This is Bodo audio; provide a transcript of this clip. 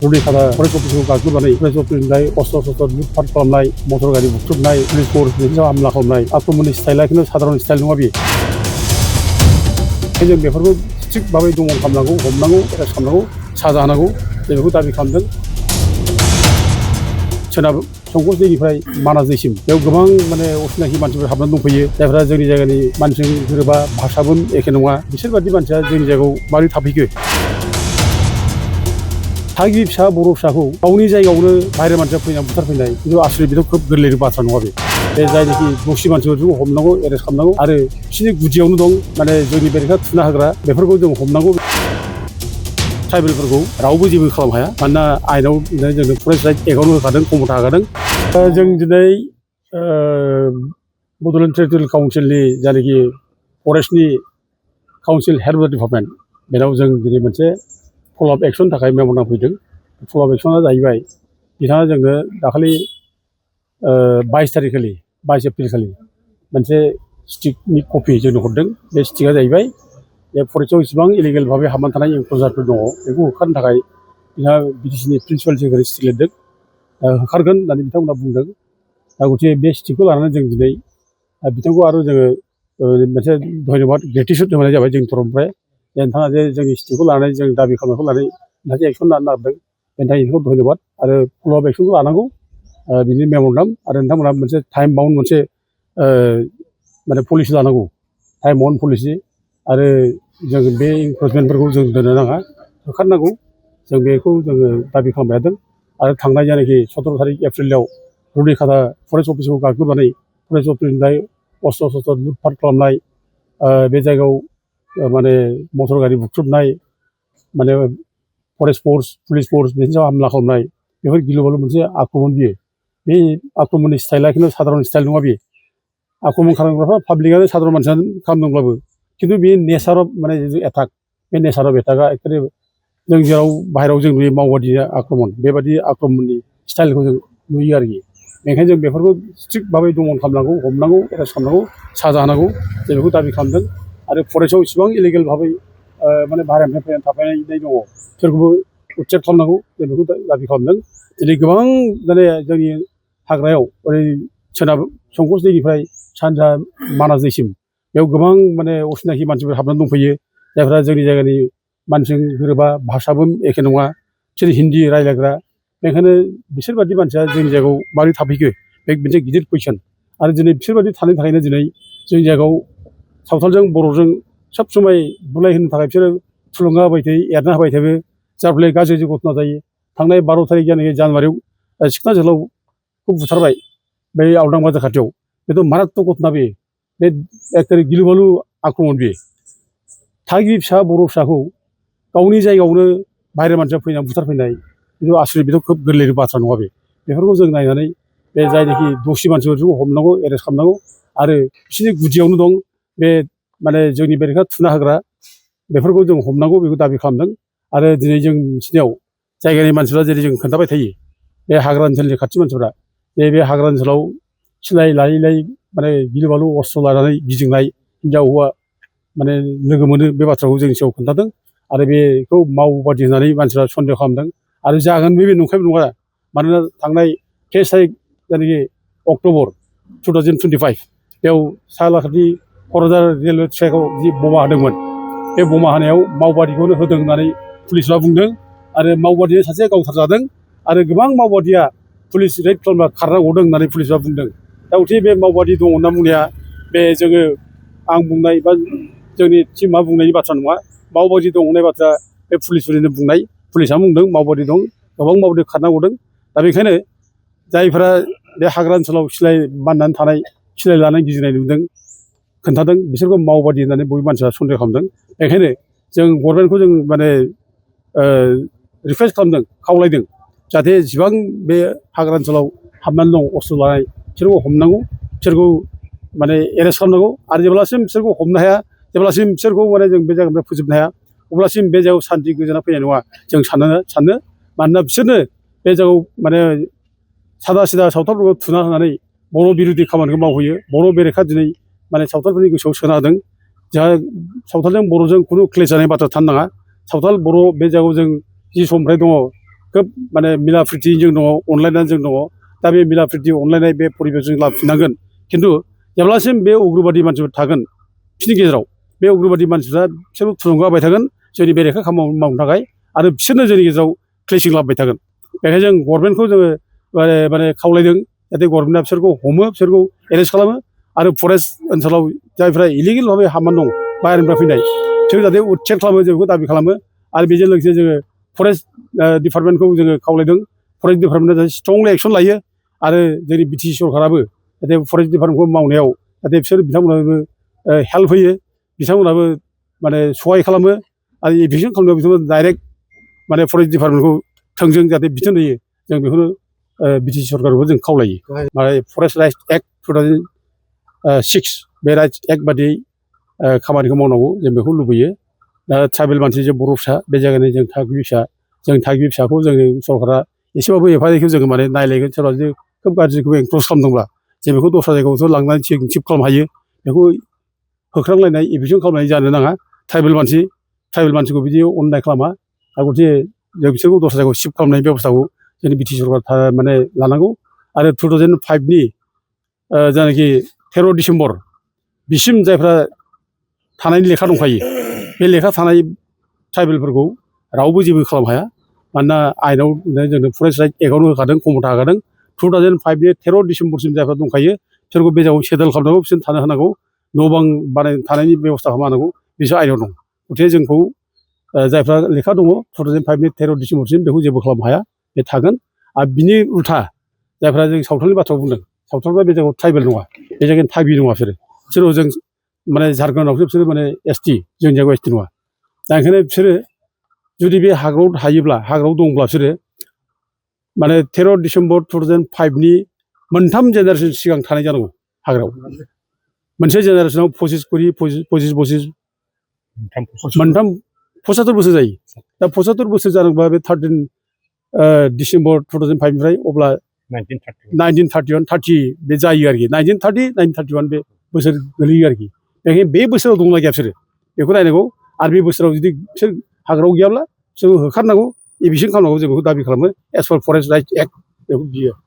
रुलिखादा फरेस्ट अफिसखौ गाग्लोबनानै फरेस्ट अफिसनिफ्राय अस्त्र शस्त्र लुटपाट खालामनाय मटर गारि बुख्रुबनाय पुलिस फर्स बिनि सायाव हामला खालामनाय आक्रमणनि स्टाइला खिन्थु साधारन स्टाइल नङा बेयो। जों बेफोरखौ स्ट्रिक्ट भाबै दमन खालामनांगौ, हमनांगौ, एरेस्ट खालामनांगौ, साजा होनांगौ जों बेखौ दाबि खालामदों। सोनाब संकस दैनिफ्राय मानास दैसिम बेयाव गोबां असिनाखि मानसिफोर हाबनानै दंफैयो, जायफ्रा जोंनि जायगानि मानसिजों गोरोबा, भाषाबो एखे नङा। बिसोरबादि मानसिया जोंनि जायगायाव माबोरै थाफैखो? थागिबि फिसा बर' फिसाखौ गावनि जायगायावनो बाहेरा मानसिया फैनानै बुथारफैनाय खिन्थु आसरित, बेथ' खोब गोरलै बाथ्रा नङा बे। जायनाखि दस्यु मानसिफोरखौ हमनांगौ, एरेस्ट खालामनांगौ आरो बिसोरनि गुदियावनो दं जोंनि बेरेखा थुना होग्रा, बेफोरखौ जों हमनांगौ। ट्राइबेलफोरखौ रावबो जेबो खालामनो हाया, मानोना आयेनाव जोंनो फरेस्ट राइट एक्टआवनो होखादों, खमथा होखादों। जों दिनै बड'लेण्ड टेरिटरियेल काउन्सिलनि जायनाखि फरेस्टनि काउन्सिल हेड अफ द डिपार्टमेन्ट, बेनाव जों दिनै मोनसे फल अप एक्सननि थाखाय मेम'रेन्डाम फैदों। फल अप एक्सना जाहैबाय, बिथाङा जोंनो दाखालि 22 तारिखखालि 22 एप्रिल खालि मोनसे स्टिकनि कपि जोंनो हरदों। बे स्टिकआ जाहैबाय बे फरेस्टआव इसेबां इलिगेल भाबै हाबनानै थानाय एनक्ल'जारफोर दङ, बेखौ होखारनो थाखाय बिथाङा बिटिसिनि प्रिन्सिपाल सेक्रेटारि स्टिक लिरदों, होखारगोन होननानै बिथांमोना बुंदों। दा गथिखे बे स्टिकखौ लानानै जों दिनै बिथांखौ आरो जोङो मोनसे धन्यबाद, ग्रेटिटिउड होनाय जाबाय जोंनि तरफनिफ्राय। नोंथाङा जे जोंनि स्टिकखौ लानानै जों दाबि खालामनायखौ लानानै नोंथाङा एक्सन लानो नागिरदों, बेनि थाखाय नोंथांखौ धन्यबाद। आरो फल अप एक्सनखौ लानांगौ, बिनि मेम'रेन्डाम आरो नोंथांमोना मोनसे टाइम बाउन्ड मोनसे पलिसि लानांगौ, टाइम बाउन्ड पलिसि। आरो जों बे इनक्रचमेन्टफोरखौ जों दोननो नाङा, होखारनांगौ। जों बेखौ जोङो दाबि खालामबाय थादों। आरो थांनाय जायनाखि 17 तारिख एप्रिलाव रुलिखादा फरेस्ट अफिसखौ गाग्लोबनानै फरेस्ट अफिसनिफ्राय अस्त्र शस्त्र लुटपाट खालामनाय, बे जायगायाव मटर गारि बुख्रुबनाय, फरेस्ट फर्स, पुलिस फर्स बिनि सायाव हामला खालामनाय, बेफोर गिलु बालु मोनसे आक्रमण बियो। बे आक्रमणनि स्टाइला खिन्थु साधारन स्टाइल नङा बेयो। आक्रमण खालामग्राफ्रा पाब्लिकआनो साधारन मानसियानो खालामदोंब्लाबो खिन्थु बे नेचार अफ एटाक, बे नेचार अफ एटाकआ एक्सुवेलि जों जेराव बाहेरायाव जों नुयो मावबादि आक्रमण, बेबादि आक्रमणनि स्टाइलखौ जों नुयो आरोखि। बेनिखायनो जों बेफोरखौ स्ट्रिक्ट भाबै दमन खालामनांगौ, हमनांगौ, एरेस्ट खालामनांगौ, साजा होनांगौ जों बेखौ दाबि खालामदों। आरो फरेस्टआव इसेबां इलिगेल भाबै बाहेरानिफ्राय फैनानै थाफैनाय दङ, बिसोरखौबो उच्चेक खालामनांगौ जों बेखौ दाबि खालामदों। दिनै गोबां जोंनि हाग्रायाव ओरै सोनाब संकस दैनिफ्राय सानजा मानास दैसिम बेयाव गोबां असिनाखि मानसिफोर हाबनानै दंफैयो, जायफ्रा जोंनि जायगानि मानसिजों गोरोबा, भाषाबो एखे नङा। बिसोर हिन्दी रायज्लायग्रा। बेनिखायनो बिसोरबादि मानसिया जोंनि जायगायाव माबोरै थाफैखो? बे मोनसे गिदिर कुइसन। आरो दिनै बिसोरबादि थानायनि थाखायनो दिनै जोंनि जायगायाव सावथालजों बर'जों सब समाय बुलाय होनो थाखाय बिसोरो थुलुंगा होबाय थायो, एरना होबाय थायो, जाय फले गाज्रि घटना जायो। थांनाय 12 तारिख जानुवारियाव सिखना जोहोलावखौ बुथारबाय, बै आवदां बाजार खाथियाव। बेथ' मारात्मक घटना बेयो। बे एखेबारे गिलु बालु आक्रमण बेयो। थागिबि फिसा बर' फिसाखौ गावनि जायगायावनो बाहेरा मानसिया फैनानै बुथारफैनाय खिन्थु आसरित, बेथ' खोब गोरलै बाथ्रा नङा बे। बेफोरखौ जों नायनानै बे जायनाखि दस्यु मानसिफोरखौ हमनांगौ, एरेस्ट खालामनांगौ। आरो बिसोरनि गुदियावनो दं बे जोंनि बेरेखा थुना होग्रा, बेफोरखौ जों हमनांगौ, बेखौ दाबि खालामदों। आरो दिनै जों मिथिनायाव जायगानि मानसिफ्रा जेरै जों खोन्थाबाय थायो, बे हाग्रा ओनसोलनि खाथि मानसिफ्रा बे हाग्रा ओनसोलाव सिलाय लायै लायै गिलु बालु अस्त्र लानानै गिदिंनाय हिनजाव हौवा लोगो मोनो, बे बाथ्राखौ जोंनि सायाव खोन्थादों। आरो बेखौ मावबादि होननानै मानसिफ्रा सन्देह खालामदों। आरो जागोन बे नंखायबो नङा, मानोना थांनाय 23 तारिख जायनाखि अक्ट'बर 2025 बेयाव सालाकाटि क'क्राझार रेलवे ट्रेकआव जि बमा होदोंमोन, बे बमा होनायाव मावबादिखौनो होदों होननानै पुलिसआ बुंदों। आरो मावबादिया सासे गावथारजादों। आरो गोबां मावबादिया पुलिस रेड खालामना खारना गदों होननानै पुलिसआ बुंदों। दा गथिखे बे मावबादि दङ होनना बुंनाया बे जोङो आं बुंनाय बा जोंनि टिमा बुंनायनि बाथ्रा नङा। मावबादि दं होननाय बाथ्रा बे पुलिसफोरनिनो बुंनाय। पुलिसआ बुंदों मावबादि दं, गोबां मावबादि खारना गदों। दा बेखायनो जायफोरा बे हाग्रा ओनसोलाव सिलाय बाननानै थानाय, सिलाय लानानै गिदिंनाय नुदों, खोन्थादों, बिसोरखौ मावबादि होननानै बयबो मानसिफ्रा सन्देह खालामदों। बेखायनो जों गभर्नमेन्टखौ जों रिकुवेस्ट खालामदों, खावलायदों, जाहाथे जेसेबां बे हाग्रा ओनसोलाव हाबनानै दं अस्त्र लानाय, बिसोरखौ हमनांगौ, बिसोरखौ एरेस्ट खालामनांगौ। आरो जेब्लासिम बिसोरखौ हमनो हाया, जेब्लासिम बिसोरखौ जों बे जायगानिफ्राय फोजोबनो हाया, अब्लासिम बे जायगायाव सान्थि गोजोना फैनाय नङा जों सानो। मानोना बिसोरनो बे जायगायाव सादा सिदा सावथालफोरखौ थुना होनानै बर' बिरुदि खामानिखौ मावहैयो। बर' बेरेखा दिनै सावथालफोरनि गोसोआव सोना होदों। जोंहा सावथालजों बर'जों खुनु क्लेश जानाय बाथ्रा थानो नाङा। सावथाल बर' बे जायगायाव जों जि समनिफ्राय दङ, खोब माने मिलाप्रिति जों दङ अनलायनानै जों दङ दा बे मिलाप्रिति अनलायनाय बे परिबेस जों लाबोफिननांगोन खिन्थु जेब्लासिम बे उग्रबादि मानसिफोर थागोन बिसोरनि गेजेराव बे उग्रबादि मानसिफ्रा बिसोरखौ थुलुंगा होबाय थागोन जोंनि बेरेखा खामानि मावनो थाखाय आरो बिसोरनो जोंनि गेजेराव क्लेसिं लाबोबाय थागोन बेखायनो जों गभर्नमेन्टखौ जोङो माने खावलायदों जाहाथे गभर्नमेन्टआ बिसोरखौ हमो बिसोरखौ एरेस्ट खालामो आरो फरेस्ट ओनसोलाव जायफ्रा इलिगेल भाबै हाबनानै दं बाहेरनिफ्राय फैनाय बिसोर जाहाथे उच्चेक खालामो जों बेखौ दाबि खालामो आरो बेजों लोगोसे जोङो फरेस्ट डिपार्टमेन्टखौ जोङो खावलायदों फरेस्ट डिपार्टमेन्टआ जाहाथे स्ट्रंलि एक्सन लायो आरो जोंनि बिटिसि सरकाराबो जाहाथे फरेस्ट डिपार्टमेन्टखौ मावनायाव जाहाथे बिसोर बिथांमोनाबो हेल्प होयो बिथांमोनाबो माने सहाय खालामो आरो इभिक्सन खालामनायाव बिथांमोना डाइरेक्ट माने फरेस्ट डिपार्टमेन्टखौ थोंजों जाहाथे बिथोन होयो जों बेखौनो बिटिसि सरकारखौबो जों खावलायो माने फरेस्ट राइट्स एक्ट 2006 बे राइट्स एक्ट बादियै खामानिखौ मावनांगौ जों बेखौ लुबैयो दा ट्राइबेल मानसि जों बर' फिसा बे जायगानि जों थागिबि फिसाखौ जोंनि सरकारा एसेबाबो एफायैखौ जोङो माने नायलायगोन सोरबा जुदि खोब गाज्रिखौ एनक्ल'ज खालामदोंब्ला जों बेखौ दस्रा जायगायावथ' लांनानै थिप खालामनो हायो बेखौ होख्रांलायनाय इभिक्सन खालामनाय जानो नाङा ट्राइबेल मानसिखौ बिदि अननाय खालामा आरो गथे जों बिसोरखौ दस्रा जायगायाव शिफ्ट खालामनायनि बेबस्थाखौ जोंनि बिटिसि सरकारा माने लानांगौ आरो 2005नि जायनाखि 13 डिसेम्बर बिसिम जायफ्रा थानायनि लेखा दंखायो बे लेखा थानाय ट्राइबेलफोरखौ रावबो जेबो खालामनो हाया मानोना आयेनाव जोंनो फरेस्ट राइट एक्टआवनो होखादों खमथा होखादों 2005नि 13 डिसेम्बरसिम जायफ्रा दंखायो बिसोरखौ बे जायगायाव सेटेल खालामनांगौ बिसोर थानो होनांगौ न' बां बानायनो थानायनि बेबस्था खालामनांगौ बिसोर आयेनाव दं गथिखे जोंखौ जायफ्रा लेखा दङ 2005नि 13 डिसेम्बरसिम बेखौ जेबो खालामनो हाया बे थागोन आरो बिनि उल्था जायफ्रा जों सावथालनि बाथ्रा बुंदों सावथालफ्रा बे जायगायाव ट्राइबेल नङा बे जायगानि थागिबि नङा बिसोरो जों माने झारखन्डआवसो बिसोरो माने एसटि जोंनि जायगायाव एसटि नङा दा ओंखायनो बिसोरो जुदि बे हाग्रायाव थायोब्ला हाग्रायाव दंब्ला बिसोरो माने 13 डिसेम्बर 2005नि मोनथाम जेनेरेसन सिगां थानाय जानांगौ हाग्रायाव मोनसे जेनेरेसनाव 25 मोनथाम 75 बोसोर जायो दा 75 बोसोर जानांगौबा बे 13 डिसेम्बर 2005निफ्राय अब्ला 1931 30 बे जायो आरोखि 1930 1931 बे बोसोर गोलैयो आरोखि बेखायनो बे बोसोराव दंना गैया बिसोरो बेखौ नायनांगौ आरो बे बोसोराव जुदि बिसोर हाग्रायाव गैयाब्ला जों होखारनांगौ इभिक्सन खालामनांगौ जों बेखौ दाबि खालामो एस पार फरेस्ट राइट्स एक्ट बेखौ बियो